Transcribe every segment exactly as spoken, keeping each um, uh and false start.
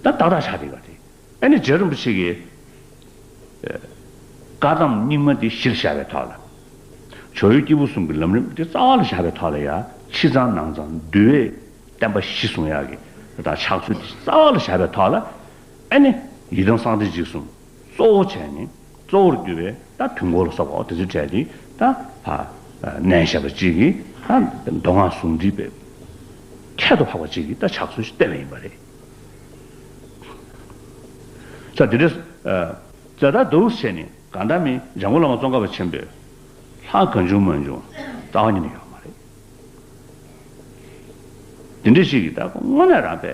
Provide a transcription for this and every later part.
ད་ཏག་ཏག་ཆགས་བསྡད་ཡོད་རེད། ཨ་ནི་རྗེ་རིན་པོ་ཆེ་གིས་བཀའ་གདམས་རྙིང་མ་འདི་གཞིར་བཞག་པའི་ཐོག་ལ། ཇོ་བོའི་སྐྱེས་བུ་གསུམ་གྱི་ལམ་རིམ་འདི་རྩ་བ་ལ་བཞག་པའི་ཐོག་ལ་ཡང་ཕྱི་གཙང་ནང་གཙང་འདུལ་བའི་བསྟན་པ་གཞི་བཟུང་ཡག་གི་ད་ཕྱག་སྲོལ་འདི་རྩ་བ་ལ་བཞག་པའི་ཐོག་ལ། ཨ་ནི་ཡི་དམ་གསང་བདེ་འཇིགས་གསུམ་གཙོ་བོ་བྱས་ནས་གཙོ་བོར་གྱུར་པའི་ད་དུས་འཁོར་ལ་སོགས་པ་དེ་ཚོའི་གྲས་འདི་ད་ཕར་གནས་བཞག་པ་གཅིག་གིས་ད་མདོ་སྔགས་ཟུང་འབྲེལ་བའི་ཁྱད་དུ་འཕགས་པ་གཅིག་གི་ད་ཕྱག་སྲོལ་ཞིག་བསྟན་པ་ཡིན་པ་རེད། ས་དེ་འདྲ། ཛ་དྲག་འདུག་བྱས་ནས་གང་ལྟར་མི་འཇམ་མགོན་བླ་མ་ཙོང་ཁ་པ་ཆེན་པོས་ལྷ་གང་བྱུང་མང་བྱུང་རྩ་བ་ཉིད་ནས་ཡོད་མ་རེད། དེ་འདྲ་ཞིག་གིས་ད་དངོས་གནས་རང་དཔེ་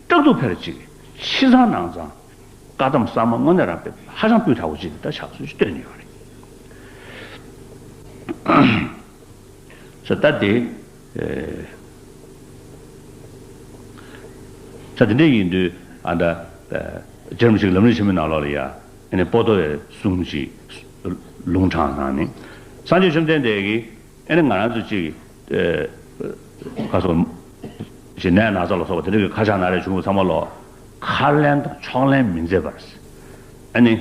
སྐྲག་སྡུག་འཕེར་ཅིག་ཕྱི་གཙང་ནང་གཙང་བཀའ་གདམས་གསར་མ་དངོས་གནས་རང་དཔེ་ཧ་ཅང་སྤུས་དག་པོ་ཅིག་གི་ད་ཕྱག་སྲོལ་ཞིག་སྟོན་ཡོད་རེད། ས་ད་དེ། ས་དེ་འདྲ་ཡིན་དུས་ཨ་ད། རྗེ་རིན་པོ་ཆེ་གི་ལམ་རིམ་ཆེན་མོའི་ནང་ལོགས་ལ་ཡ། ཨ་ནི་པོ་ཏོ་བའི་གསུང་ཅིག་ལུང་དྲངས་གནང་ནས། སངས་རྒྱས་བཅོམ་ལྡན་འདས་ཀྱིས་ཨ་ནི་ང་རང་ཚོ་ཅིག་ག་སོ། ཞེས་ནད་ན་ཚ་ལ་སོགས་པ་དེ་འདྲ་གི་ཁ་ཆག་ན་རེ་བྱུང་བ་ཚང་མ་ལོ། ཁ་ལན་དང་ཕྱོགས་ལན་མི་མཛད་པར། ཨ་ནི།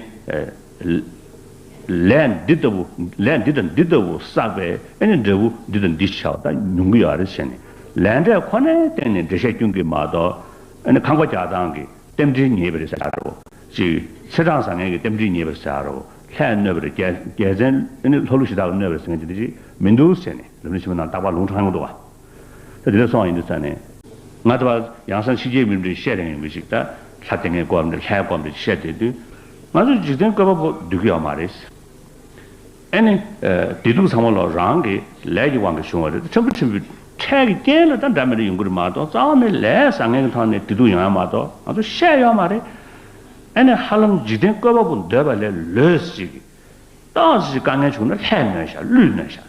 ལས་འདི་ལྟ་བུ་ལས་འདི་དང་འདི་ལྟ་བུ་བསགས་པས་ཨ་ནི་འབྲས་བུ་འདི་དང་འདི་ཆགས་པ་ད་ཉུང་གི་ཡོད་རེད་ཟེར་ནས་ལས་འབྲས་ཁོ་ནའི་སྟེང་ནས་འགྲེལ་བཤད་སྐྱོན་གྱི་མ་གཏོགས། ཨ་ནི་ཁང་པ་རྒྱག་སྟངས་ཀྱི་རྟེན་འབྲེལ་ཉེས་པ་རེད་ཟེར་རོ། ཅིག་ཚེས་གྲངས་བཟང་ངན་གྱི་རྟེན་འབྲེལ་ཉེས་པ་རེད་ཟེར་རོ། ལྷས་གནོད་པ་རེད། རྒྱལ་རྒྱལ་མཚན་ཨ་ནི་ལྷ་ཀླུ་གཞི་བདག་གིས་གནོད་པ་རེད་ཟེར་མཁན་དེ་འདྲ་ཅིག་མི་འདུག་ཟེར་ནས་ལམ་རིམ་ཆེན་མོའི་ནང་རྟག་པར་ལུང་དྲངས་ཡོང་འདུག་བ། ད་དེ་འདྲ་སོང་བ་ཡིན་དུས་ཙང་ནས། ང་ཚོ་ཡང་སང་ཕྱི་རྒྱལ་མི་རིགས་བཤད་རན་ཡོང་གི་ཅིག་ད་ལྷ་དེ་ངའི་སྐོར་འདི་ལྷའི་སྐོར་འདི་བཤད་བསྡད་དུས། ང་ཚོ་འཇིག་རྟེན་བཀོད་པ་པོ་འདོད་ཀྱི་ཡོད་མ་རེད། ཨེ་ནི། བདེ་སྡུག་ཚང་མ་ལོ་རང་གི་ལས་ཀྱི་དབང་གིས་བྱུང་བ་རེད། ཕྲན་བུ་ཕྲན་བུའི་འཕྲལ་གྱི་རྐྱེན་ལ་ད་འདྲ་མི་འདྲ་ཡོང་གི་རེད་མ་གཏོགས་རྩ་བ་ནས་ལས་བཟང་ངན་གྱི་ཐོག་ནས་བདེ་སྡུག་ཡོང་ཡ་མ་གཏོགས་ང་ཚོ་བཤད་ཡོད་མ་རེད། ཨེ་ནི་ཧ་ལམ་འཇིག་རྟེན་བཀོད་པ་པོ་འདོད་པ་ལས་ལོས་ཅིག་གི། ཏོག་ཙམ་དཀའ་ངལ་བྱུང་ན་ལྷས་གནོད་བཞག་ཀླུས་གནོད་བཞག་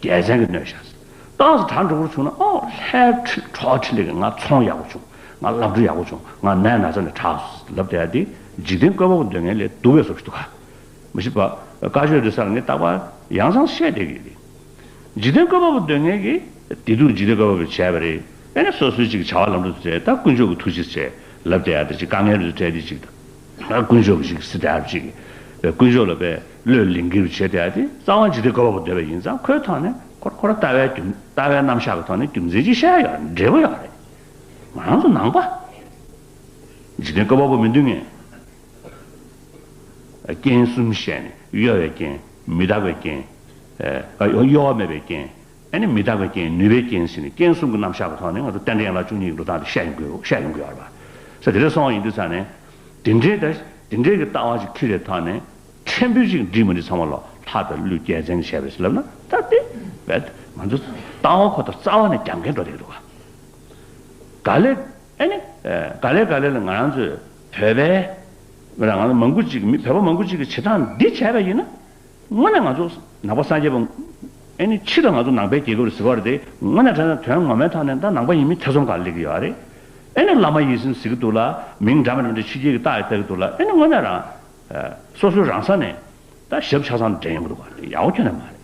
རྒྱལ་མཚན་གྱིས་གནོད་བཞག་ཏོག་ཙམ་དྲག་འགྲོ་གི་བྱུང་ན་ཨོ་ལྷའི་ཁྲི་གྲོགས་ཁྲི་ལས་ཀྱི་ང་ཚོང་ཡག་པོ་བྱུང་། ང་སློབ་གྲྭ་ཡག་པོ་བྱུང་། ང་ནད་ན་ཚ་ནས་དྲག་ལབ་བསྡད་ཡ་དེ་འཇིག་རྟེན་བཀོད་པ་པོ་འདོད་མཁན་ལས་སྡུག་པའི་བཟོ་ཞིག་འདུག་ག་མི་ཤེས་པ། བཀའ་ཆོས་རེ་ས་ལ་ངས་རྟག་པར་ཡང་སང་བཤད་བསྡད་ཀྱི་ཡོད། འཇིག་རྟེན་བཀོད་པ་པོ་འདོད་མཁན་གྱིས་བདེ་སྡུག་འཇིག་རྟེན་བཀོད་པ་པོས་བྱས་པ་རེད། ཨེ་ནས་སོ་སོའི་ཅིག་བྱ་བ་ལམ་འགྲོ་དུ་བྱས་ད་དཀོན་མཆོག་གི་ཐུགས་རྗེ་བྱས་ལབ་བསྡད་ཡ་དེ་ཅིག་དཀའ་ངལ་རེ་འཕྲད་དེ་ཅིག་དང་། དཀོན་མཆོག་གི་ཅིག་སྲིད་དར་ཅིག་དཀོན་མཆོག་ལ་པའི་བློས་ལིང་གིར་བྱེད་བསྡད་ཡ་དེ་རྩ་བ་འཇིག་རྟེན་བཀོད་པ་པོ་འདོད་པ་ཡིན་ཙང་ཁོའི་ཐོག་ནས་ཁོ་ཁོ་ར་ལྟ་བའི་རྒྱུ་ལྟ་བའི་རྣམ་གཞག་གི་ཐོག་ནས་རྒྱུ་མཚན་ཅིག་བཤད་ཡོད་རེད། འབྲས་བུ་ཡོད་རེད། ང་རང་ཚོ་ནང་པ། འཇིག་རྟེན་བཀོད་པ་པོ་མི་འདོད་མཁན། རྐྱེན་གསུམ་བཤད་ནས་གཡོ་བའི་རྐྱེན། མི་རྟག་པའི་རྐྱེན། ཨ་གཡོ་བ་མེད་པའི་རྐྱེན། ཨ་ནི་མི་རྟག་པའི་རྐྱེན། ནུས་པའི་རྐྱེན་ཟེར་ནས་རྐྱེན་གསུམ་གྱི་རྣམ་གཞག་གི་ཐོག་ནས་ང་ཚོ་རྟེན་འབྲེལ་ཡན་ལག་བཅུ་གཉིས་ཀྱི་འགྲོ་སྟངས་དེ་བཤད་ཡོང་དགོས་བཤད་ཡོང་དགོས་ཡོད་རེད་པ། ས་དེ་འདྲ་སོང་བ་ཡིན་དུས་ཙང་ནས། དེ་འདྲའི་ད་དེ་འདྲའི་གི་ལྟ་བ་ཞིག་འཁྱེར་བའི་ཐོག་ནས་ཕྲན་བུ་ཞིག་འགྲིག་མི་འགྲིག་ཚང་མ་ལོ་ལྷ་དང་ཀླུ་རྒྱལ་མཚན་གྱིས་བྱས་པ་རེད་ཟེར་ལབ་ན་ད་དེ་བས་ང་ཚོ་ལྟ་བ་ཁོ་ཐག་རྩ་བ་ནས་རྒྱབ་འགལ་འགྲོ་བསྡད་ཀྱི་འདུག་ག་ག་ལེ། ཨེ་ནི། ག་ལེ་ག་ལེ་ལ་ང་རང་ཚོས་བོད་པའི། མི་རང་ང་ཚོ་མང་པོ་ཅིག་མི་བོད་པ་མང་པོ་ཅིག་གིས་བྱེད་སྟངས་འདི་བྱས་པ་ཡིན་ན། དངོས་གནས་ང་ཚོ་ནང་པ་སངས་རྒྱས་པ། ཨེ་ནི་ཕྱི་ལ་ང་ཚོ་ནང་པའི་རྒྱལ་ཁབ་རེད་ཟེར་བ་རེད་དེ་དངོས་གནས་དྲང་གནས་དོན་ངོ་མའི་ཐོག་ནས་ད་ནང་པ་ཡིན་མིན་ཐེ་ཚོམ་གང་སླེབས་ཀྱི་ཡོད་རེད། ཨེ་ནི་བླ་མ་ཡིད་བཞིན་ཟེར་གྱི་འདུག་ལ་མིང་འདྲ་མི་འདྲ་ཕྱི་རྒྱལ་གྱི་རྟགས་ཡང་བཏགས་ཀྱི་འདུག་ལ་ཨེ་ནི་དངོས་གནས་རང་། སོ་སོའི་རང་ས་ནས་ད་ཞབས་ཆ་ཚང་འདྲེན་ཡོང་གི་འདུག་ག་ཡག་པོ་ཁྱོན་ནས་མ་རེད།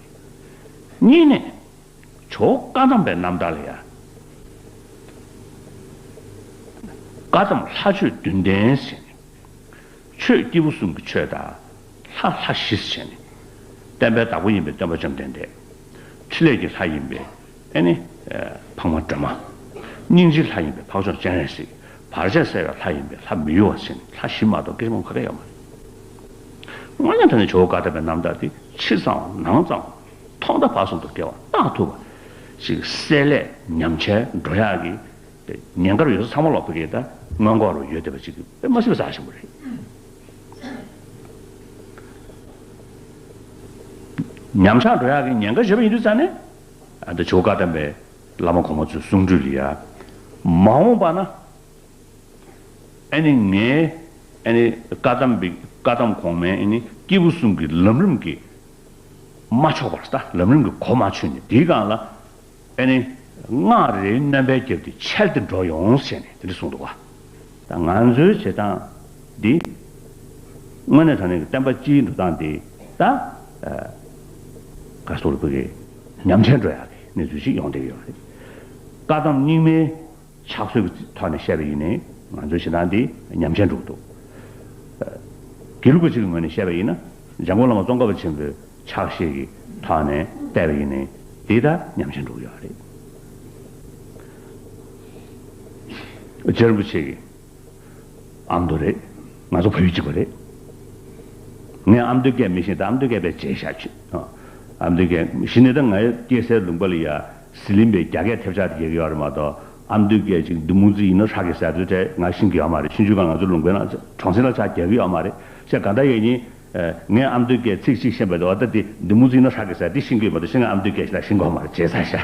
གཉིས་ནས། ཇོ་བོ་བཀའ་གདམས་པའི་རྣམ་ཐར་ལ་ཡ། བཀའ་གདམས་ལྷ་ཆོས་བདུན་ལྡན་ཟེར་ནས། ཆོས་སྐྱེས་བུ་གསུམ་གྱི་ཆོས་དང་། ལྷ་ལྷ་བཞི་ཟེར་ནས། བསྟན་པའི་བདག་པོ་ཡིན་པའི་སྟོན་པ་བཅོམ་ལྡན་འདས། ཕྲིན་ལས་ཀྱི་ལྷ་ཡིན་པའི་ཨེ་ནི། འཕགས་མ་སྒྲོལ་མ། སྙིང་རྗེའི་ལྷ་ཡིན་པའི་འཕགས་མཆོག་སྤྱན་རས་གཟིགས། བར་ཆད་སེལ་བའི་ལྷ་ཡིན་པའི་ལྷ་མི་གཡོ་བ་ཟེར་ནས་ལྷ་བཞི་མ་གཏོགས་སྐད་ཆ་མང་པོ་ག་གེ་ཡོད་མ་རེད། དངོས་གནས་དྲང་གནས་ཇོ་བོ་བཀའ་གདམས་པའི་རྣམ་ཐར་དེ་ཕྱི་གཙང་ནང་གཙང་། ཐོག་མཐའ་བར་གསུམ་དུ་སྐྱེ་བ་བརྟག་ཐུབ་པ་ཞིག་བསྲེས་ལས་ཉམས་ཆག་འགྲོ་ཡག་གི་ཉེན་ཁ་ཡོད་ས་ཚང་མ་ལོག་པའི་གི་ད་སྔོན་འགོག་རུ་ཡོད་བསྡད་པ་ཅིག་དཔེ་མ་སྲིད་པ་རྩ་ཆེན་པོ་རེད། ཉམས་ཆག་འགྲོ་ཡག་གི་ཉེན་ཁ་ཡོད་པ་ཡིན་དུས་ཙང་ནས་ཨ་ད་ཇོ་བོ་བཀའ་གདམས་པའི་བླ་མ་གོང་མ་ཚོའི་གསུང་སྒྲོས་ལ་ཡ། མ་འོངས་པ་ན། ཨ་ནི་ངའི་ཨ་ནི་བཀའ་གདམས་པའི་བཀའ་གདམས་གོང་མའི་ཨ་ནི་སྐྱེས་བུ་གསུམ་གྱི་ལམ་རིམ་གྱི་མ་ཆོག་པར་ད་ལམ་རིམ་གྱི་གོ་མ་ཆོད་ནས་དེའི་སྒང་ལ་ཨ་ནི་སྔགས་རེའི་སྣོན་པའི་རྒྱབ་དེ་འཆལ་ཏེ་འགྲོ་ཡོང་ཟེར་ནས་དེ་འདྲ་གསུངས་འདུག་བ། ད་ང་ཚོའི་བྱེད་སྟངས་འདི་དངོས་གནས་དྲང་གནས་ཀྱི་བསྟན་པ་སྤྱིའི་འགྲོ་སྟངས་འདི་ད་ག་སོགས་ལ་བུ་གའི་ཉམས་ཆག་འགྲོ་ཡག་གི་གནས་ཚུལ་ཞིག་ཡོང་བསྡད་ཡོད་རེད། བཀའ་གདམས་རྙིང་མའི་ཕྱག་སྲོལ་གྱི་ཐོག་ནས་བཤད་པ་ཡིན་ནའི། ང་ཚོའི་ཞེ་སྡང་འདི་ཉམས་ཆག་འགྲོ་གི་འདུག་དགེ་ལུགས་པ་ཅིག་གི་ངོས་ནས་བཤད་པ་ཡིན་ན། འཇམ་མགོན་བླ་མ་ཙོང་ཁ་པ་ཆེན་པོའི་ཕྱག་བཞེས་ཀྱི་ཐོག་ནས་བལྟས་པ་ཡིན་ནའི་འདི་ད་ཉམས་ཆག་འགྲོ་གི་ཡོད་རེད། རྗེ་རིན་པོ་ཆེ་གི་ཨ་མདོ་རེད། ང་ཚོ་བོད་ཡུལ་གཅིག་པ་རེད། ངས་ཨ་མདོའི་སྐད་མི་ཤེས། ད་ཨ་མདོའི་སྐད་དཔེ་བརྗེད་བཞག་བྱུང་། ཨ་མདོའི་སྐད་གཞི་ནས་ད་ང་སྐྱེས་སའི་ལུང་པ་ལ་ཡ་ཟི་ལིང་པའི་རྒྱ་སྐད་ཐེབས་ཆག་དེ་རྒྱག་གི་ཡོད་རེད་མ་གཏོགས། ཨ་མདོའི་སྐད་ཅིག་འདི་མུ་ཙི་ཡིན་ན་ཧྲ་གི་ཟེར་དུས་དེ་ང་ཤེས་ཀྱི་ཡོད་མ་རེད། ཆུང་ཆུང་སྒང་ང་ཚོ་ལུང་པའི་ནང་གྲོང་གསེབ་ལ་ཆ་རྒྱག་གི་ཡོད་མ་རེད། བྱས་གང་ལྟར་ཡིན་ནའི། ངས་ཨ་མདོའི་སྐད་ཚིག་གཅིག་ཤེས་པ་དེ་འོ་ད་དེ་འདི་མུ་ཙི་ཡིན་ན་ཧྲ་གི་ཟེར་དེ་ཤེས་ཀྱི་ཡོད་མ་གཏོགས། ཤེས་ན་ཨ་མདོའི་སྐད་ཞིག་ལ་ཤེས་གི་ཡོད་མ་རེད། བྱས་ཙང་ཤ།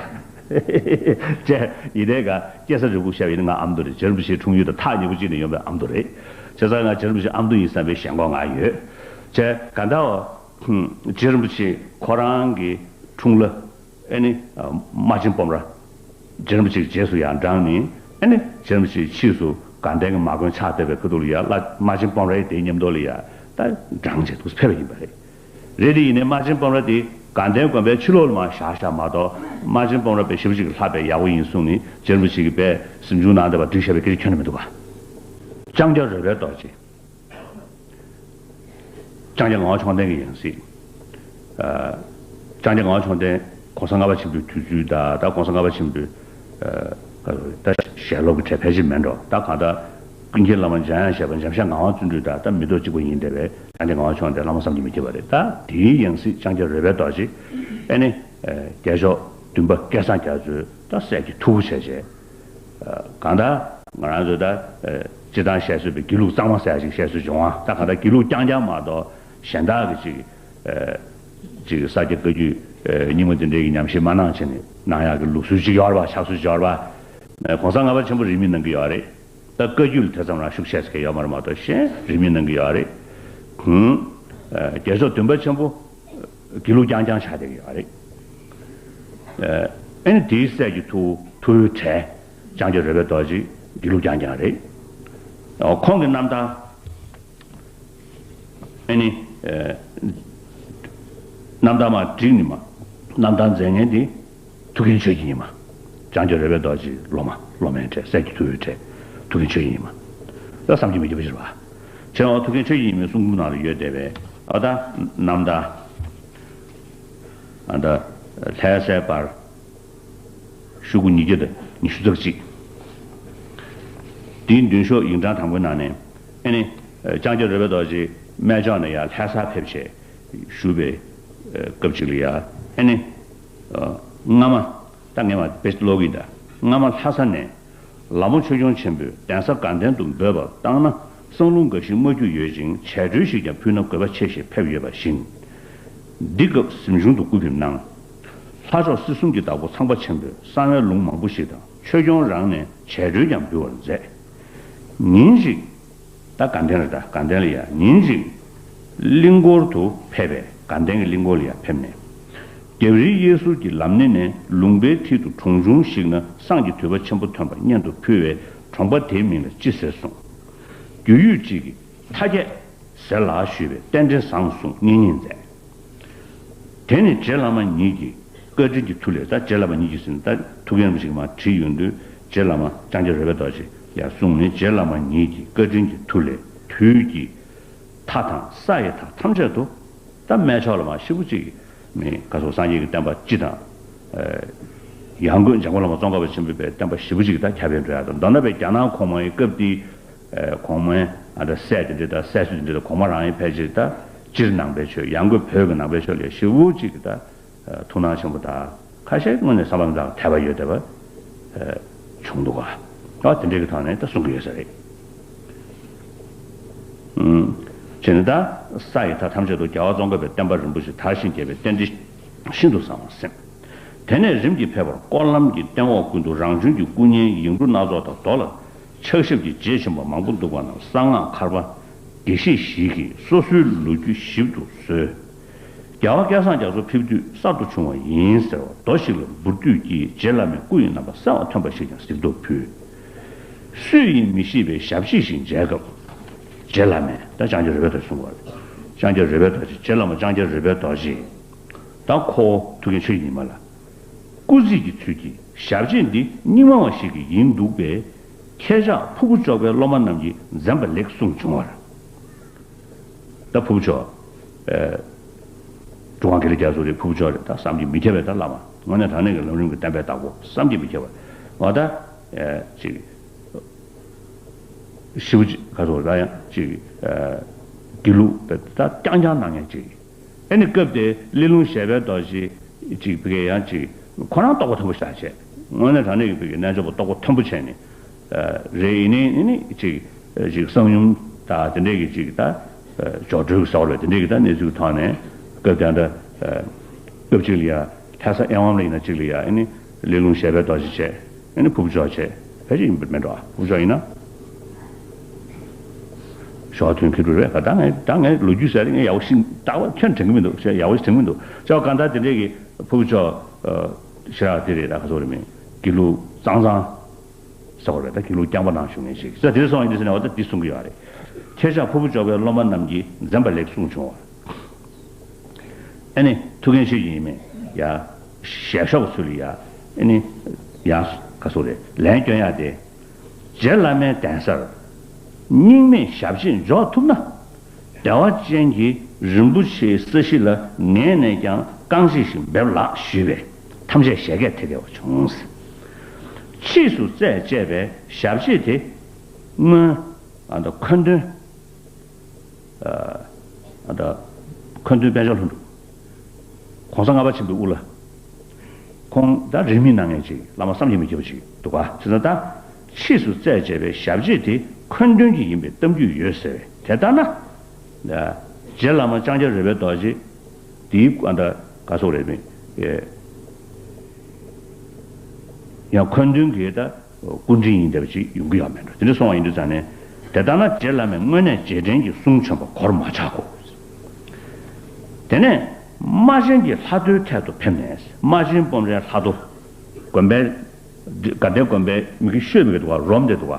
བྱས་ཡིན་ནའི་ག་སྐྱེས་ས་རེ་སྒུག་བཤད་པ་ཡིན་ན་ང་ཨ་མདོ་རེད། རྗེ་རིན་པོ་ཆེའི་འཁྲུངས་ཡུལ་དང་ཐག་ཉེ་པོ་གཅིག་ནས་ཡོང་བའི་ཨ་མདོ་རེད། བྱས་ཙང་ང་རྗེ་རིན་པོ་ཆེ་ཨ་མདོ་ཡིན་བསམ་པའི་ཞེན་ཁོག་ང་ཡོད། བྱས་གང་ལྟར་རྗེ་རིན་པོ་ཆེ་ཁོ་རང་གི་འཁྲུངས་ལྷ། ཨེ་ནི། ཨ། རྨ་ཆེན་སྤོམ་ར། རྗེ་རིན་པོ་ཆེ་གི་རྗེས་སུ་ཡང་འབྲངས་ནས། ཨེ་ནི། རྗེ་རིན་པོ་ཆེ་ཕྱིས་སུ་དགའ་ལྡན་གྱི་མ་དགོན་ཕྱག་བཏབ་པའི་ཁ་ཐུག་ལ་ཡ་ལ་རྨ་ཆེན་སྤོམ་རའི་དེའི་མཉམ་དུ་ལ་ཡ་ད་འབྲངས་བྱས་འདུག་ཕེབས་པ་ཡིན་པ་རེད། རེད་དེ་ཡིན་ནའི་རྨ་ཆེན་སྤོམ་ར་དེ་དགའ་ལྡན་དགོན་པའི་ཕྱི་ལོགས་ལ་མར་བཞག་བཞག་མ་གཏོགས། རྨ་ཆེན་སྤོམ་ར་དཔེ་ཞེ་པོ་ཅིག་གི་ལྷ་དཔེ་ཡག་པོ་ཡིན་གསུངས་ནས་རྗེ་རིན་པོ་ཆེ་གིས་དཔེ་གཟིམ་ཆུང་ནང་དེ་བ་བསྒྲིགས་བཞག་པའི་སྐད་ཆ་ཁྱོན་ནས་མི་འདུག་ག་ལྕང་སྐྱ་རོལ་པའི་རྡོ་རྗེ། ལྕང་སྐྱ་ངག་དབང་མཆོག་ལྡན་གྱི་ཡང་སྲིད། ཨ། ལྕང་སྐྱ་ངག་དབང་མཆོག་ལྡན་༸གོང་ས་ལྔ་པ་ཆེན་པོའི་དུས་ཚོད་དང་ད་༸གོང་ས་ལྔ་པ་ཆེན་པོའི། ཨ། ད་ཞལ་སློབ་ཀྱི་གྲས་ཕལ་ཆེར་མེད་འགྲོ། ད་གང་ལྟར་ཀུན་མཁྱེན་བླ་མ་འཇམ་དབྱངས་བཞད་པ་འཇམ་ཤ་ངག་དབང་བརྩོན་འགྲུས་དང་ད་མི་ཐོག་གཅིག་པ་ཡིན་བསྡད་པའི་ལྕང་སྐྱ་ངག་དབང་མཆོག་ལྡན་བླ་མ་བསམ་གྱིས་མི་ཁྱབ་པ་རེད། ད་དེའི་ཡང་སྲིད་ལྕང་སྐྱ་རོལ་པའི་རྡོ་རྗེ། ཨེ་ནི། ཨ། རྒྱལ་མཆོག་བདུན་པ་སྐལ་བཟང་རྒྱ་མཚོས་ད་སྲས་ཀྱི་ཐུ་བོ་བྱས་བྱས། གང་ལྟར་ང་རང་ཚོས་ད་སྤྱིར་བཏང་བཤད་སྲོལ་བའི་དགེ་ལུགས་གཙང་མ་ཟེར་ཡ་ཞིག་བཤད་སྲོལ་བྱུང་བ། ད་གང་ལྟར་དགེ་ལུགས་རྐྱང་རྐྱང་མ་གཏོགས་གཞན་དག་གི་ཅིག་ཅིག་ས་སྐྱ་བཀའ་བརྒྱུད་རྙིང་མ་འདི་འདྲའི་གི་ཉམས་ཞིབ་མ་གནང་བྱས་ནས་གནང་ཡག་གི་ལུགས་སྲོལ་ཅིག་ཡོད་རེད་པ། ཕྱག་སྲོལ་ཅིག་ཡོད་རེད་པ། ༸གོང་ས་ལྔ་པ་ཆེན་པོ་རིས་མེད་གནང་གི་ཡོད་རེད། ད་བཀའ་བརྒྱུད་ལ་དེ་ཙམ་རང་ཤུགས་ཆེ་ཟེར་མཁན་ཡོད་མ་རེད་མ་གཏོགས་གཞན་རིས་མེད་གནང་གི་ཡོད་རེད། ཁོང་། རྒྱལ་མཆོག་བདུན་པ་ཆེན་པོ། དགེ་ལུགས་རྐྱང་རྐྱང་ཆགས་བསྡད་ཀྱི་ཡོད་རེད། ཨ་ནི་དེའི་སྲས་ཀྱི་ཐུ་ཐུ་བོའི་གྲས་ལྕང་སྐྱ་རོལ་པའི་རྡོ་རྗེ་དགེ་ལུགས་རྐྱང་རྐྱང་རེད། ཁོང་གི་རྣམ་ཐར། ཨ་ནི་རྣམ་ཐར་མར་བསྒྲིགས་ནས་མར་རྣམ་ཐར་མཛད་མཁན་དེ་ཐུའུ་བཀྭན་ཆོས་ཀྱི་ཉི་མ། ལྕང་སྐྱ་རོལ་པའི་རྡོ་རྗེའི་སློབ་མ་སློབ་མའི་གྲས་སྲས་ཀྱི་ཐུ་བོའི་གྲས་ཐུའུ་བཀྭན་ཆོས་ཀྱི་ཉི་མ། ད་བསམ་གྱིས་མི་ཁྱབ་པ་ཞིག་རེད་པ། བྱས་ཙང་ཐུའུ་བཀྭན་ཆོས་ཀྱི་ཉི་མའི་གསུང་འབུམ་ནང་ལ་ཡོད་བསྡད་པའི་ཨ་ད་རྣམ་ཐར། ཨ་ད་ལྷ་སའི་བར་ཤོག་གུ་ཉིས་བརྒྱ་དང་ཉི་ཤུ་རྩ་གཅིག་དེའི་མདུན་ཤོག་ཡིག་ཕྲེང་དང་པོའི་ནང་ནས། ཨེ་ནི། ལྕང་སྐྱ་རོལ་པའི་རྡོ་རྗེ་སྨད་ཕྱོགས་ནས་ཡར་ལྷ་སར་ཕེབས་བྱས་བཞུགས་པའི་སྐབས་ཅིག་ལ་ཡ། ཨེ་ནི། སྔ་མ། ད་ངས་མར་དཔེ་ཀློག་གི་ཡིན་ད། སྔ་མ་ལྷ་ས་ནས། ལ་མོ་ཆོས་སྐྱོང་ཆེན་པོས་གདན་ས་དགའ་ལྡན་དུ་འབོད་པར་བཏང་ན། གསང་ལུང་འགའ་ཞིག་མ་བསྐྱུར་ཡོད་ཅིང་། ཆད་གྲོལ་ཞིག་ཀྱང་ཕུལ་ན་དགོས་པ་ཆེ་ཞེས་ཕེབས་ཡོད་པ་བཞིན། འདི་སྐབས་གཟིམ་ཆུང་དུ་སྐུ་ཕེབས་གནང་། ལྷ་མཆོག་སྲིད་གསུམ་གྱི་བདག་པོ་ཚངས་པ་ཆེན་པོས་གསང་བའི་ལུང་མང་པོ་ཞིག་དང་ཆོས་སྐྱོང་རང་ནས་ཆད་གྲོལ་ཀྱང་འབུལ་བར་མཛད། ཉིན་ཞིག་ད་དགའ་ལྡན་ལ། ད་དགའ་ལྡན་ལ་ཡ། ཉིན་ཞིག་གླིང་སྐོར་དུ་ཕེབས་པས། དགའ་ལྡན་གྱི་གླིང་སྐོར་ལ་ཡ་ཕེབས་ནས། རྒྱབ་རིའི་གཡས་ཟུར་གྱི་ལམ་སྣེ་ནས་ལུང་པའི་མཐིལ་དུ་གྲོང་ཆུང་ཞིག་ན་བསང་གི་དུད་པ་ཆེན་པོ་ཐོན་པ་སྙན་དུ་ཕུལ་བས། གྲོང་པ་དེའི་མིང་ལ་ཅི་ཟེར་གསུངས། རྒྱུས་ཡོད་ཅིག་གིས་མཐའ་རྒྱས་ཟེར་ལགས་ཞུས་པས། རྟེན་འབྲེལ་བཟང་གསུངས། བསྙེན་སྙིང་མཛད། དེ་ནས་རྗེ་བླ་མ་ཉིད་ཀྱིས་བཀའ་དྲིན་གྱི་མཐུ་ལས། ད་རྗེ་བླ་མ་ཉིད་ཀྱིས་ཟེར་ནས་ད་ཐུའུ་བཀྭན་རིན་པོ་ཆེ་གིས་མར་བྲིས་ཡོང་དུས། རྗེ་བླ་མ་ལྕང་སྐྱ་རོལ་པའི་རྡོ་རྗེ་ཡར་གསུངས་ནས། རྗེ་བླ་མ་ཉིད་ཀྱིས་བཀའ་དྲིན་གྱི་མཐུ་ལས། དུས་ཀྱི་མཐའ་དང་ས་ཡི་མཐའ་ཐམས་ཅད་དུ། ད་སྨད་ཕྱོགས་ལ་མར་ཞེ་པོ་ཅིག་མི་ག་སོགས་སངས་རྒྱས་ཀྱི་བསྟན་པ་སྤྱི་དང་། ཡང་སྒོས་འཇམ་མགོན་བླ་མ་ཙོང་ཁ་པ་ཆེན་པོའི་བསྟན་པ་ཞེ་པོ་ཅིག་ད་ཁྱབ་སྤེལ་འགྲོ་ཡག་དང་། མདོར་ན་བའི་རྒྱ་ནག་གོང་མའི་སྐབས་དེའི་གོང་མའི་ཨ་ད་སྲས་དེ་འདྲ་དང་། སྲས་སུ་དེ་འདྲ་དང་། གོང་མ་རང་ཡིན་ཕལ་ཆེར་ད་སྤྱིར་ནང་པའི་ཆོས། ཡང་སྒོས་བོད་ཀྱི་ནང་པའི་ཆོས་ལ་ཞེ་པོ་ཅིག་ད་ཐུགས་སྣང་ཆེན་པོ་དང་། ཁ་ཤས་དངོས་གནས་བསམ་པ་ཙམ་ཐལ་བ་ཡོད་བསྡད་པ་བྱུང་འདུག་ག་ཨ་དེ་འདྲའི་གི་ཐོག་ནས་ད་གསུང་གི་ཡོད་ས་རེད། བྱས་ནས་ད་ས་ཡི་མཐའ་ཐམས་ཅད་དུ་རྒྱལ་བ་ཙོང་ཁ་པའི་བསྟན་པ་རིན་པོ་ཆེ་དར་ཞིང་རྒྱས་པའི་རྟེན་འབྲེལ་ཤིན་ཏུ་བཟང་བར་སེམས། དེ་ནས་རིམ་གྱིས་ཕེབས་པར་སྐོར་ལམ་གྱི་སྟེང་འོག་ཀུན་ཏུ་རང་བྱུང་གི་སྐུ་བརྙན་ཡིག་འབྲུ་སྣ་ཚོགས་དང་། རྡོ་ལ་ཕྱག་ཞབས་ཀྱི་རྗེས་ཕྱིན་པ་མང་པོ་འདུག་པ་རྣམས་གསང་སྔགས་མཁར་པ་དགེ་བཤེས་ཞིག་གིས་སོ་སོའི་ལོ་རྒྱུས་ཞིབ་ཏུ་བཟོས། རྒྱལ་བ་སྐལ་བཟང་རྒྱ་མཚོ་ཕེབས་དུས་གསར་དུ་བྱུང་བ་ཡིན་ཟེར་བ། རྡོ་ཞིག་ལ་འབུར་དུས་ཀྱི་རྗེ་བླ་མའི་སྐུ་ཡི་རྣམ་པ་གསལ་བར་ཐོན་པ་ཞིག་ཀྱང་གཟིགས་རྟོག་ཕུལ། སུ་ཡིན་མི་ཤེས་པའི་ཞབས་ཕྱི་ཞིག་མཇལ་སྐབས། རྗེ་བླ་མས། ད་ལྕང་སྐྱ་རོལ་པའི་རྡོ་རྗེ་གསུང་བ་རེད། ལྕང་སྐྱ་རོལ་པའི་རྡོ་རྗེ། རྗེ་བླ་མ་ལྕང་སྐྱ་རོལ་པའི་རྡོ་རྗེ། ད་ཁོ་ཐུའུ་བཀྭན་ཆོས་ཀྱི་ཉི་མ་ལ། སྐུ་རྩེད་ཀྱི་ཚུལ་གྱིས་ཞབས་རྗེས་འདི་རྙིང་མ་བ་ཞིག་གི་ཡིན་འདུག་པས། ཁྱེད་ཅག་ཕུར་བུ་ལྕོག་པའི་སློབ་མ་རྣམས་ཀྱིས་འཛེམ་པ་ལེགས་གསུངས་བྱུང་བར། ད་ཕུར་བུ་ལྕོག་ཨེ། གྲུབ་དབང་དགེ་ལེགས་རྒྱ་མཚོ་རེད། ཕུར་བུ་ལྕོག་རེད། ད་བསམ་གྱིས་མི་ཁྱབ་པའི་ད་བླ་མ། དངོས་གནས་དྲང་གནས་ཀྱི་ལམ་རིམ་གྱི་བསྟན་པའི་བདག་པོ་བསམ་གྱིས་མི་ཁྱབ་པ། འོ་ད་ཨེ་ཅིག་ཞེ་པོ་ཅིག་ག་ཚོད་ད་ཡང་ཅིག་ཨེ་དགེ་ལུགས་ད་ད་རྐྱང་རྐྱང་གནང་མཁན་ཅིག་ཨེ་ནི་སྐབས་དེ་གླེ་ལུང་ཞལ་པའི་རྡོ་རྗེ་ཅིག་ཕ་གི་ཡང་ཅིག་ཁོ་རང་རྟོགས་པ་མཐོན་པོ་ཞེ་དྲག་བྱས། དངོས་གནས་དྲང་གནས་ཀྱི་ཕ་གི་རྣལ་འབྱོར་པ་རྟོགས་པ་མཐོན་པོ་བྱས་ནས། རེད། ཡིན་ནའི་ནི་ཅིག་ཅིག་གསང་ཡུམ་དང་དེ་འདྲས་ཀྱི་ཅིག་ད་སྦྱོར་སྒྲོལ་གྱི་ཟེར་བ་རེད། དེ་འདྲས་ཀྱི་ད་གནས་ཚུལ་ཐོག་ནས་སྐབས་དེ་འདྲ་སྐབས་ཅིག་ལ་ཡ་ལྷ་ས་ཨེ་ཝཾ་ལ་ཡིན་ན་ཅིག་ལ་ཡ་ཨེ་ནི་གླེ་ལུང་ཞལ་པའི་རྡོ་རྗེ་བྱས། ཨེ་ནི་ཕུར་བུ་ལྕོག་བྱས། ཕལ་ཆེར་ཡིན་པ་མེད་འགྲོ། ཨ་ཕུར་བུ་ལྕོག་ཡིན་ན། ཞོགས་ཐུན་ཁེ་དྲུག་རེད། ད་ངས་ད་ངས་ལོ་རྒྱུས་ཟེར་ངས་ཡག་པོ་ཤེས་ད་བ་ཁྱོན་དྲན་གི་མི་འདུག་ཡག་པོ་ཞིག་དྲན་གི་མི་འདུག་ཅེས་པ་གང་ལྟར་དེ་འདྲས་ཀྱི་ཕུར་བུ་ལྕོག་ཞེ་དྲག་དེ་རེད། ད་ག་ཚོད་རེད་མིན་དགེ་ལུགས་གཙང་གཙང་ཟེར་བ་རེད། ད་དགེ་ལུགས་རྐྱང་པ་ནང་བཞུགས་མཁན་ཞིག་ཟེར་དེ་སོང་ཡིན་དུས་ཟེར་ནས་འོ་ད་འདི་གསུང་གི་ཡོད་རེད། ཁྱེད་ཅག་ཕུར་བུ་ལྕོག་པའི་སློབ་མ་རྣམས་ཀྱིས་འཛེམ་པ་ལེགས་གསུངས་བྱུང་བ། ཨ་ནི་ཐུགས་འགན་ཆེ་ཡིན་མིན་ཡ། ཞལ་ཤོག་ཚུལ་ལ་ཡ། ཨ་ནི་ཡ་ག་ཚོད་རེད། ལན་སྐྱོན་ཡ་དེ། རྗེ་བླ་མའི་གདན་སར་རྙིང་མའི་ཞབས་རྗེས་འཇོག་ཐུབ་ན། བདེ་བ་ཅན་གྱི་རིན་པོ་ཆེའི་ས་གཞི་ལ་ངེས་ནས་ཀྱང་རྐང་རྗེས་ཤིག་འབེབས་ལགས་ཞུས་པས་ཐམས་ཅད་བཞད་གད་དེ་བདེ་བ་བྱུང་། ཕྱིས་སུ་རྩད་བཅད་པའི་ཞབས་རྗེས་དེ་སྔོན་ཨ་ད་འཁོན་སྟོན། ཨ་ད་འཁོན་སྟོན་པཎ་ཆེན་ལྷུན་གྲུབ། གོང་ས་ལྔ་པ་ཆེན་པོའི་དབུ་བླ། ཁོང་ད་རིས་མེད་གནང་མཁན་ཅིག་བླ་མ་བསམ་གྱིས་མི་ཁྱབ་པ་ཅིག་འདུག་ག་བྱས་ཙང་ད་ཕྱིས་སུ་རྩད་བཅད་པའི་ཞབས་རྗེས་དེ་འཁོན་སྟོན་གྱི་ཡིན་པའི་གཏམ་རྒྱུད་ཡོད་ཟེར་བས་དེ་ལྟར་ན། རྗེ་བླ་མ་ལྕང་སྐྱ་རོལ་པའི་རྡོ་རྗེ་དེའི་ཨ་ད་ག་སོགས་རེད་མིན། ཡང་འཁོན་སྟོན་གྱི་ད། སྐུ་དྲིན་ཡིན་བསྡད་པ་ཅིག་ཡོང་གི་ཡོད་མེད་འགྲོ། དེ་འདྲ་སོང་བ་ཡིན་དུས་ཙང་ནས། དེ་ལྟར་ན་རྗེ་བླ་མས་དངོས་གནས་རྗེས་དྲན་གྱི་གསུང་བྱོན་པ་གོར་མ་ཆག་གོ། དེ་ནས་རྨ་ཆེན་གྱི་ལྷ་ཐོའི་ཐད་དུ་ཕེབས་ནས་རྨ་ཆེན་སྤོམ་རའི་ལྷ་ཐོ། དགོན་པའི། དགའ་ལྡན་དགོན་པའི་མི་གི་ཤོད་མི་གི་འདུག་བ་རོམ་དེ་འདུག་བ།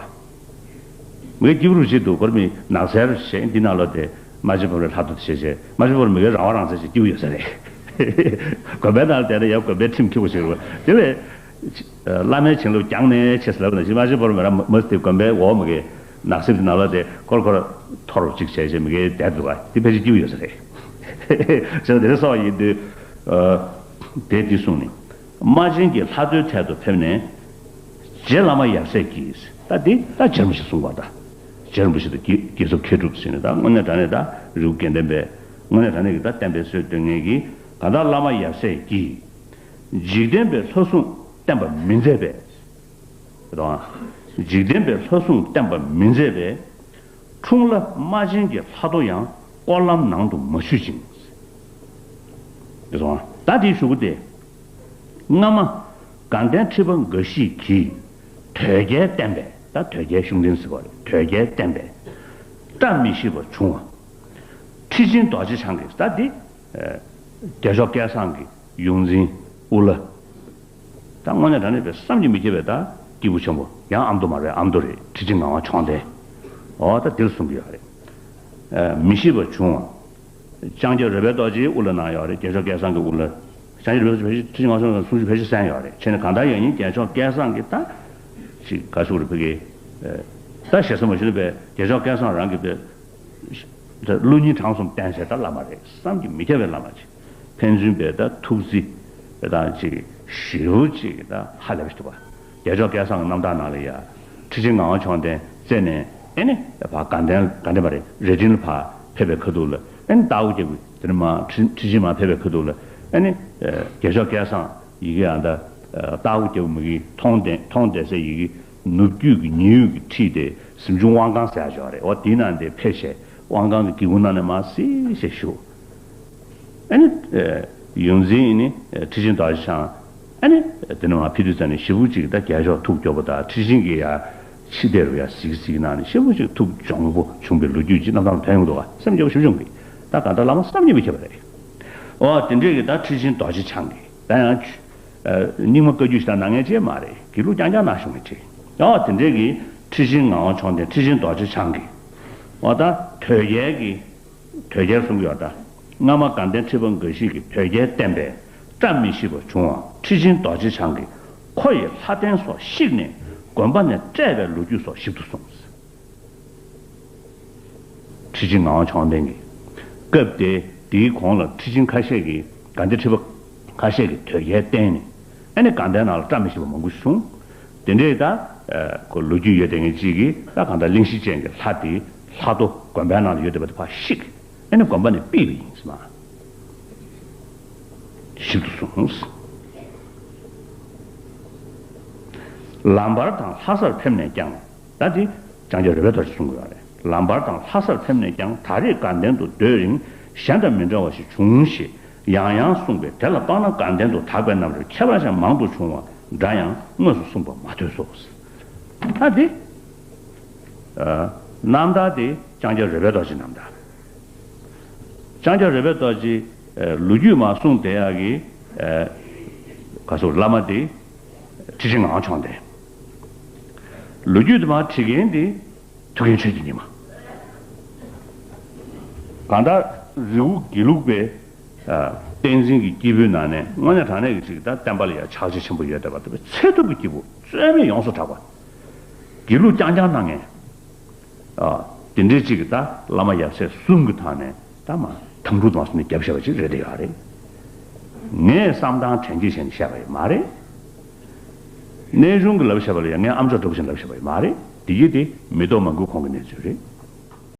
མི་གི་སྐྱིད་པོ་རུ་ཅིག་འདུག་གོར་མི་ནགས་ཚལ་ཞེས་འདི་ནང་ལོ་དེ། རྨ་ཆེན་སྤོམ་རའི་ལྷ་ཐོ་དེ་བྱས་བྱས་རྨ་ཆེན་སྤོམ་ར་མི་གི་རང་དབང་རང་བཙན་ཞིག་སྐྱིད་པོ་ཡོད་ས་རེད། དགོན་པའི་ནང་ལ་བསྡད་ན་ཡང་དགོན་པའི་ཁྲིམས་འཁྱེར་དགོས་ཞིག་རེད། དེ་ལས། བླ་མའི་བྱིན་རླབས་རྒྱང་ནས་ཆེ་ཟེར་ལབ་ན་ཞིག་མ་ཤེས་པར་མི་ར་མ་སྟེ་དགོན་པའི་འོག་མི་གི་ནགས་གསེབ་ནང་ལ་དེ་ཁོར་ཁོར་ཐོར་ཅིག་བྱས་བྱས་མི་གི་བསྡད་འདུག་ག་དེ་ཕལ་ཆེར་སྐྱིད་པོ་ཡོད་ས་རེད། ཟེར་དེ་རེད་སོགས་ཡིན་དུས། དེ་འདི་གསུངས་ནས། རྨ་ཆེན་གྱི་ལྷ་ཐོའི་ཐད་དུ་ཕེབས་ནས། རྗེ་བླ་མ་ཡབ་སྲས་ཀྱིས་ད་འདི་ད་རྗེ་རིན་པོ་ཆེ་གསུངས་པ་ད། རྗེ་རིན་པོ་ཆེ་དང་རྒྱལ་རྒྱལ་ཚབ་མཁས་གྲུབ་ཟེར་ནས་ད་དངོས་གནས་དྲང་གནས་ད་རི་བོ་དགེ་ལྡན་པའི་དངོས་གནས་དྲང་གནས་ཀྱི་ད་བསྟན་པའི་སྲོལ་གཏོད་མཁན་གྱི་གང་ལྟར་བླ་མ་ཡབ་སྲས་ཀྱིས། འཇིག་རྟེན་པའི་ལྷ་སྲུང་བསྟེན་པ་མི་མཛད་པས། རེད་དོ། འཇིག་རྟེན་པའི་ལྷ་སྲུང་བསྟེན་པ་མི་མཛད་པས། འཁྲུངས་ལྷ་རྨ་ཆེན་གྱི་ལྷ་ཐོ་ཡང་སྐོར་ལམ་ནང་དུ་མ་ཆུད་ཅིང་། རེད་དོ། ད་དེའི་གཞུག་གུ་དེ། སྔ་མ་དགའ་ལྡན་ཁྲི་པ་འགའ་ཞིག་གིས་དོལ་རྒྱལ་བསྟེན་པས་ད་དོལ་རྒྱལ་ཤུགས་ལྡན་ཟེར་བ་རེད། དོལ་རྒྱལ་བསྟེན་པས་བཀྲ་མི་ཤིས་པ་བྱུང་བ། ཁྲི་ཆེན་རྡོ་རྗེ་འཆང་གིས་ད་འདི། རྒྱལ་མཆོག་སྐལ་བཟང་གི་ཡོངས་འཛིན་དབུ་བླ། ད་དངོས་གནས་དྲང་གནས་པའི་བསམ་གྱིས་མི་ཁྱབ་པའི་ད་སྐྱེས་བུ་ཆེན་པོ་ཡང་ཨ་མདོ་མ་རེད། ཨ་མདོ་རེད། ཁྲི་ཆེན་ངག་དབང་མཆོག་ལྡན། འོ་ད་འདིར་གསུང་གི་ཡོད་རེད། མི་ཤིས་པ་བྱུང་བ། ལྕང་སྐྱ་རོལ་པའི་རྡོ་རྗེའི་དབུ་བླ་གནང་ཡོད་རེད། རྒྱལ་མཆོག་སྐལ་བཟང་གི་དབུ་བླ། ལྕང་སྐྱ་རོལ་པའི་རྡོ་རྗེ་ཁྲི་ཆེན་ངག་དབང་མཆོག་ལྡན་གསུང་ཆོས་ཕལ་ཆེར་གསན་ཡོད་རེད། བྱས་ནས་གང་ལྟར་ཡང་ཡིན་རྒྱལ་མཆོག་སྐལ་བཟང་གི་ད། ཅིག་ག་ཟེར་རེད་ཕ་གི། ད་ཞེ་ས་མ་ཞུ་ན་པའི་རྒྱལ་མཆོག་སྐལ་བཟང་རང་གི་པའི། ད་བློ་སྙིང་བྲང་གསུམ་བསྟན་བྱས་ད་བླ་མ་རེད། བསམ་གྱིས་མི་ཁྱབ་པའི་བླ་མ་ཅིག་ཕན་ཚུན་པའི་ད་ཐུགས་རྩིས་དང་ཅིག་ཞེ་པོ་ཅིག་ད་ཧ་ལས་པ་ཞིག་འདུག་པ། རྒྱལ་མཆོག་སྐལ་བཟང་གི་རྣམ་ཐར་ནང་ལ་ཡ། ཁྲི་ཆེན་ངག་དབང་མཆོག་ལྡན་རྩེ་ནས་ཨེ་ནི་ཕར་དགའ་ལྡན་དགའ་ལྡན་པ་རེད། རྭ་སྒྲེང་ལ་ཕར་ཕེབས་པའི་ཁ་ཐུག་ལ་ཨེ་ནི་རྟའུ་རྒྱལ་པོ་དེ་ནས་མར་ཁྲི་ཁྲི་ཆེན་མར་ཕེབས་པའི་ཁ་ཐུག་ལ་ཨེ་ནི་རྒྱལ་མཆོག་སྐལ་བཟང་ཡི་གེ་ཨ་ད་རྟའུ་རྒྱལ་པོ་མ་གི་མཐོང་ལྡན་མཐོང་ལྡན་སའི་ཡི་གེ་ནུབ་རྒྱུད་ཀྱི་ཉེ་ཡོད་ཀྱི་ཁྲིད་དེ་གཟིམ་ཆུང་དབང་ཁང་ཟེར་ཡག་ཅིག་ཡོད་རེད། འོ་དེའི་ནང་དེ་ཕེབས་བྱས་དབང་ཁང་གི་སྒེའུ་ཁུང་ནང་ནས་མར་གཟིགས་བྱས་བཞུགས། ཨ་ནི། ཡོངས་འཛིན་ནི་ཁྲི་ཆེན་རྡོ་རྗེ་འཆང་། ཨ་ནི། དེ་ནས་མར་ཕེབས་དུས་ཙམ་ནས་ཞེ་པོ་ཅིག་ད་རྒྱལ་མཆོག་ཐུགས་སྐྱོ་པོ་དང་ཁྲི་ཆེན་གྱི་ཡ། ཕྱི་དེ་རུ་ཡ་གཟིགས་གཟིགས་གནང་ནས་ཞེ་པོ་ཅིག་ཐུགས་གྱོང་པོ་བྱུང་བའི་ལོ་རྒྱུས་ཅིག་རྣམ་ཐར་ལ་ཐོན་ཡོང་འདུག་ག་སེམས་སྐྱོ་པོ་ཞེ་པོ་བྱུང་གི། ད་གང་ལྟར་བླ་མ་བསམ་གྱིས་མི་ཁྱབ་པ་རེད། འོ་དེ་འདྲས་ཀྱི་ད་ཁྲི་ཆེན་རྡོ་རྗེ་འཆང་གི་ད་ཡང་། རྙིང་མ་བཀའ་བརྒྱུད་ཞིག་ད་ནང་ངས་ཅེས་མ་རེད། དགེ་ལུགས་རྐྱང་རྐྱང་ནང་བཞུགས་ངས་ཁྲི། ཨོ་དེ་འདྲས་ཀྱི་ཁྲི་ཆེན་ངག་དབང་མཆོག་ལྡན་ཁྲི་ཆེན་རྡོ་རྗེ་འཆང་གི། ཨོ་ད་དོལ་རྒྱལ་གྱི། དོལ་རྒྱལ་གསུང་གི་ཡོད་ད། སྔ་མ་དགའ་ལྡན་ཁྲི་པ་འགའ་ཞིག་གིས་དོལ་རྒྱལ་བསྟེན་པས་བཀྲ་མི་ཤིས་པ་བྱུང་བ་ཁྲི་ཆེན་རྡོ་རྗེ་འཆང་གིས་ཁོ་ཡི་ལྷ་རྟེན་སོགས་བཤིག་ནས་ དགོན་པ་ནས་སྤྲད་པའི་ལོ་རྒྱུས་སོགས་ཞིབ་ཏུ་གསུངས། ཁྲི་ཆེན་ངག་དབང་མཆོག་ལྡན་གྱིས། སྐབས་དེ་དེའི་གོང་ལ་ཁྲི་ཆེན་ཁ་ཤས་ཀྱིས། དགའ་ལྡན་ཁྲི་པ་ཁ་ཤས་ཀྱིས་དོལ་རྒྱལ་བསྟེན་ནས། ཨ་ནི་དགའ་ལྡན་ནང་ལ་བཀྲ་མི་ཤིས་པ་མང་པོ་ཞིག་བྱུང་། དེ་འདྲའི་ད་ཁོ་ལོ་རྒྱུས་ཡོད་དེ་ངས་གཅིག་གིས་ད་གང་ལྟར་གླེང་གཞི་ཅན་གྱི་ལྷ་དེ་ལྷ་རྡོ་དགོན་པའི་ནང་ལ་ཡོད་བསྡད་པ་དེ་ཕར་བཤིག་ཨ་ནི་དགོན་པ་ནས་ཕུད་པ་ཡིན་ཟེར་མ། ཞིབ་ཏུ་གསུངས། ལམ་བར་དང་ལྷ་སར་ཕེབས་ནས་ཀྱང་། ད་དེ་ལྕང་སྐྱ་རོལ་པའི་རྡོ་རྗེས་གསུང་གི་ཡོད་རེད། ལམ་བར་དང་ལྷ་སར་ཕེབས་ནས་ཀྱང་། ད་རེས་དགའ་ལྡན་དུ་སྡོད་རིང་གཞན་དང་མི་འདྲ་བ་ཞིག་བྱུང་ཞེས་ཡང་ཡང་གསུངས་པས། དེ་ལ་དཔག་ན་དགའ་ལྡན་དུ་དག་པའི་རྣམ་རོལ་ཁྱད་པར་ཅན་མང་དུ་བྱུང་བ་འདྲ་ཡང་དངོས་སུ་གསུངས་པ་མ་ཐོས་སོ། ད་དེ་རྣམ་ཐར་དེ་ལྕང་སྐྱ་རོལ་པའི་རྡོ་རྗེའི་རྣམ་ཐར། ལྕང་སྐྱ་རོལ་པའི་རྡོ་རྗེ། ལོ་རྒྱུས་མ་གསུངས་བསྡད་ཡག་གི། ག་ཟེར། བླ་མ་དེ་ཁྲི་ཆེན་ངག་དབང་མཆོག་ལྡན། ལོ་རྒྱུས་དེ་མར་བྲིས་མཁན་དེ་ཐུའུ་བཀྭན་ཆོས་ཀྱི་ཉི་མ། གང་ལྟར་རི་བོ་དགེ་ལུགས་པའི་བསྟན་འཛིན་གྱི་སྐྱེས་བུའི་ནང་ནས་དངོས་གནས་དྲང་གནས་ཀྱི་ཅིག་ད་བསྟན་པ་ལ་ཡང་ཕྱག་རྗེས་ཆེན་པོ་ཡོད་བསྡད་པ་དེ་ཚད་ཐུབ་ཀྱི་སྐྱེས་བུ་རྩོད་མེད་ཡོངས་སུ་གྲགས་པ། དགེ་ལུགས་རྐྱང་རྐྱང་གནང་མཁན། ཨ། དེ་འདྲའི་གཅིག་གིས་ད་བླ་མ་ཡབ་སྲས་གསུམ་གྱི་ཐོག་ནས་ད་མར་དམ་ཕྲུག་དམར་གསུམ་ནས་རྒྱབ་བཤད་པ་ཅིག་རེད་དེ་ཡོད་རེད། ངས་བསམ་སྟངས་དྲན་གྱིས་བྱས་ནས་བཤད་པ་ཡིན་མ་རེད། གནས་ཆུང་གི་ལབ་བཤད་པ་ལ་ཡང་ངས་ཨམ་ཅོག་འདྲ་པོ་ཅིག་ལབ་བཤད་པ་ཡིན་མ་རེད། དེ་ཡིན་དེ་མི་ཐོག་མང་པོའི་ཁོང་གི་གནས་ཚུལ་རེད།